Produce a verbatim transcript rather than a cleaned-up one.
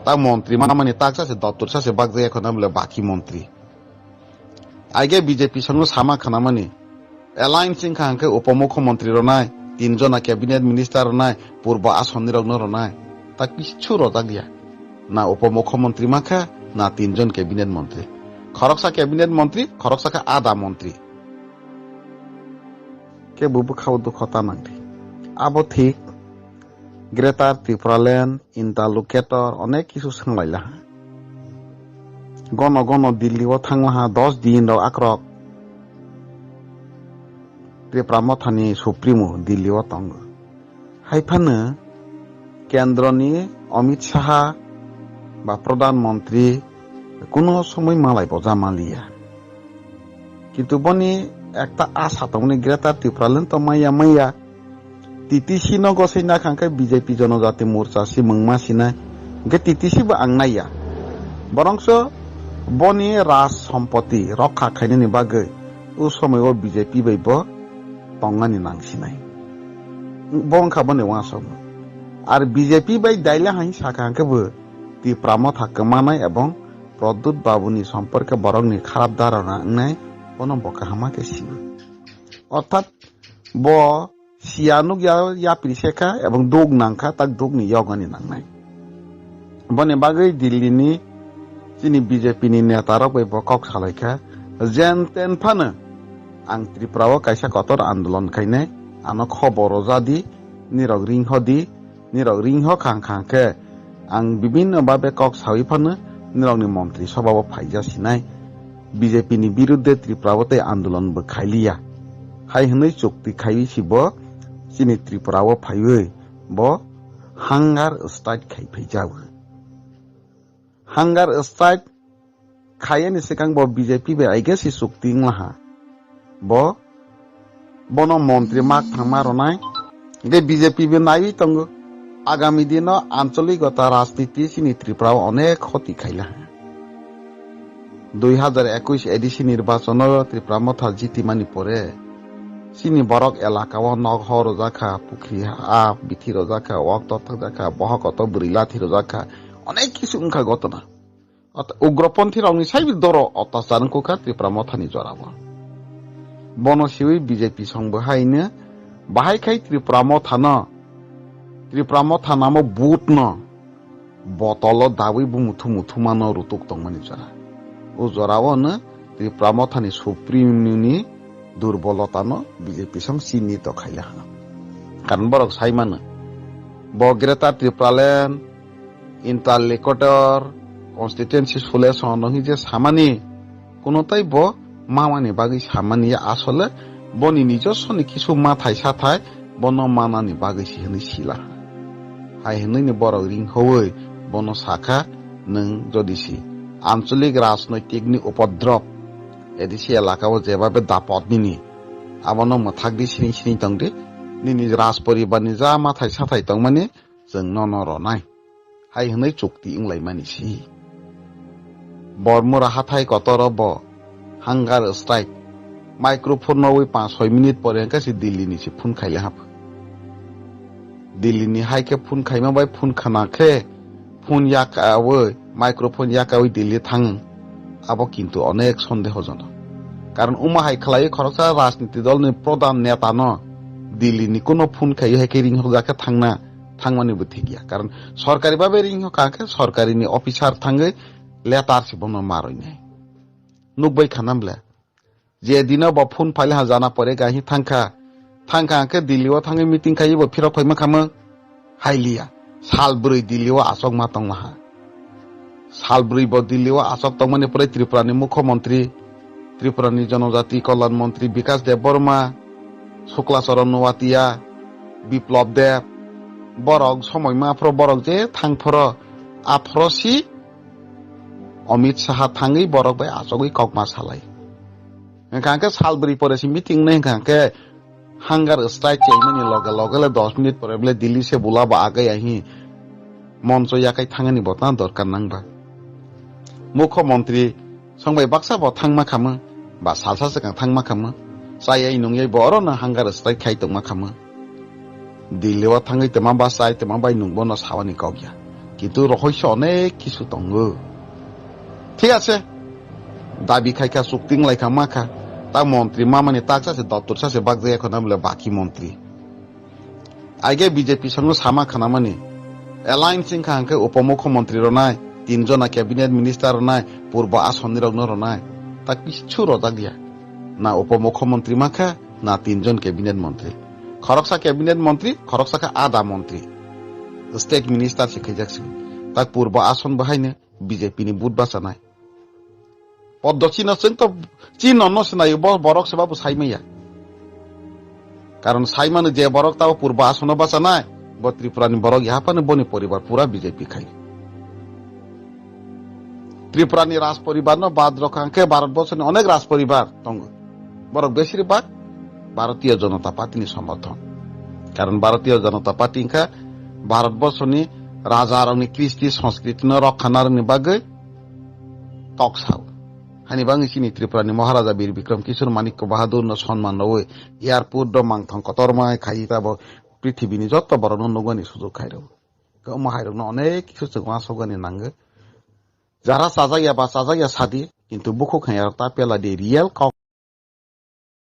Ta montri manamani taksa se dottor sa se bakjak ya khwna bole baki montri. Aige B J P songno sama khwnamani. Alliance wngkha hwnkhe upomukhyamantri rwnai, tin jona cabinet minister rwnai, purbo asonni rokno rwnai. Ta kichu rojak ya. Na upomukhyamantri mankha, na tin jon cabinet montri. Khoroksa cabinet montri, khoroksa khe ada montri. Kebo bwkhao dukho ta nangdi. Abo thik. Greater Tipraland, Interlocutor, onek kisu swnglaila. Gono gono Delhi o thanglaha dos din rok akrok. Tripura mothani Supremo Delhi o tongo. Haiphano kendroni Amit Saha ba Pradhan Mantri kuno somoi malai bo jamaliya. Kintu boni ekta asa tongmani Greater Tipraland to maya maya. T T C no gosai nakha khe B J P Jonojati Morcha si mungma sinai. Hwnkhe T T C bo ang naiya. Borongso boni raj sompoti rokha khainani bagwi o somoi o B J P bai bo tongmani nang sinai. Bo wngkha boni uansukmung. Ar B J P bai daila hai sakha hwnkhe bo Tipra Motha kwmanai ebong Pradyut Babuni somporke borokni kharap dharana wngnai, bono bo kahama khe sio. Orthat bo sia nukya yapri sekha ebong duk nangkha, tak dukni yogani nangnai. Boni bagwi Delhi ni chini B J P ni neta rok bai bo kok salaikha, jen ten phano ang Tripura o kaisa kotor andolon khainai, ano khobor rwjadi, nirok ring hodi, nirok ring ho khang khang khe ang bibinno babe kok sawi phano nirokni montri sobha o phaija sinai. B J P ni birudde Tripura o tei andolon bo khailiya. Hai hwnwi chukti khaiwi si bo chini Tripura o phaiwi bo hunger strike khai phaijago. Hunger strike khaiyani swkang bo B J P bai aige si chukti wnglaha. Bo bono montri mak thangma rwnai. Hwnkhe B J P bo naiwi tongo. Agami dino ancholik gota rajniti chini Tripura o onek khoti khaila. Dui hazar ekush A D C nirbachon o Tripura Motha jitimani pore chini borok elaka o nok ho rwjakha, pukhri ha bithi rwjakha, wak tok thakjakha, bohok kotor bwrwi lathi rwjakha, onek kisu wngkha gotona. Ot-, ugroponthi rokni saibi doro otachar wngkha Tripura Mothani jorao. Bono siwi B J P songbo haino bahai khai Tripura Mothano, Tripura Motha namo butno botolo dawi bo muthu muthu mano rutuk tongmani jora. O jorao no Tripura Mothani Supreme ni durbolotano B J P song chini to khaila ha. Karon borok sai mano. Bo Greater Tipraland, Interlocutor, Constituency Solution no hwnwi je samani, kuno tai bo mamani bagwi samani ya, asole boni nijoswoni kisu mathai sathai bono manani bagwi si hwnwi sila. Hai hwnwi ni borok ring howi bono sakha, nwng jodi si ancholik rajnoitik ni upodrop A D C elaka o jebabe dapot nini, abono mwthak di siring siring tong di, nini raj poribar ni ja mathai sathai tongmani chwng nono ronai. Hai hwnwi chukti wnglaimani si. Bormura hathai kotoro bo hunger strike. Microphone nowi panch soi minute pore hwnkhe si Delhi ni si phone khaile hap. Delhi ni hai khe phone khaima bai phone khna khe phone yakawi, microphone yakawi Delhi thang. Abo kintu onek sondehojonok. Karon omo hai khlaiwi khoroksa rajniti dol ni prodhan neta no Delhi ni kuno phone khaiwi hai khe ring hokjak khe thangna thangmani bo thik ya. Karon sorkari babe ring hokha khe sorkari ni officer thangwi letter se bono maroi nai. Nukbai khana bwle. Je dino bo phone phaile ha jana pore gahi thangkha. Thangkha khe Delhi o thangwi meeting khaiwi bo phirok phaima khamang. Hailiya. Sal bwrwi Delhi o achok ma tongma ha. Sal bwrwi bo Delhi o achok tongmani pore Tripura ni Mukhyamantri, Tripura ni Jonojati Kalyan Mantri Bikas Debbarma, Sukla Charan Noatia, Biplab Deb, borok somoi ma phoro borok je thang phoro, aphoro si Amit Saha thangwi borok bai achogwi kokma salai. Hwnkha hwnkhe sal bwrwi pore si meeting wngnai hwnkha hwnkhe hunger strike khlaimani loge loge le dos minute pore bole Delhi se bula ba agai ahi moncho yakai thangani botna dorkar nang ba. Mukhyamantri songbai baksa bo thangma khamwi ba salsa swkang thangma khamwi chayai nungyai bo oro no hunger strike khai tongma khamwi. Delhi o thangwi twma ba chai twma bai nung bono sawani kok ya. Itu rohoi se onek kisu tongo. Thik ase. Dabi khai kha, chukting lai kha, ma kha. Ta montri ma mani tak sa se, dottor sa se, bak jaya khona bole baki montri. Aige B J P sango sama khana mani. Alliance wngkha hwnkhe upomukhyamantri rwnai, tin jona cabinet minister rwnai, purbo asonni rokno rwnai. Ta kichu rojak ya. Na upomukhyamantri ma kha, na tin jon cabinet montri. Khoroksa cabinet montri, khoroksa kha ada montri. State minister se khaijak sini. Ta purbo ason bahaino B J P ni but bachanai. Poddo chino chwng to chino no sinayo, bo borok se babu saimaya. Karon saimano je borok tabo purbo asono bachanai, bo Tripura ni borok yaphano boni poribar pura B J P khai. Tripura ni raj poribar no bad rokha hwnkhe Bharat borso ni onek raj poribar tongo. Borok besir bak Bharatiya Janata Party ni somorthon. Karon Bharatiya Janata Party wngkha Bharat borso ni raja rok ni kristi sanskriti no rokha narwkni bagwi kok sao. Hani bangwi chini Tripura ni Maharaja Bir Bikram Kishore Manikya Bahadur no sonman rwui airport do mangthang kotorma khai tabo prithibini jotto borok no nukmani sujuk khai rw. Omo hai rok no onek kisu chwng uansukmani nango. Jara chajak ya ba chajak ya sadi, kintu bukhuk hai rok ta pela di real kok.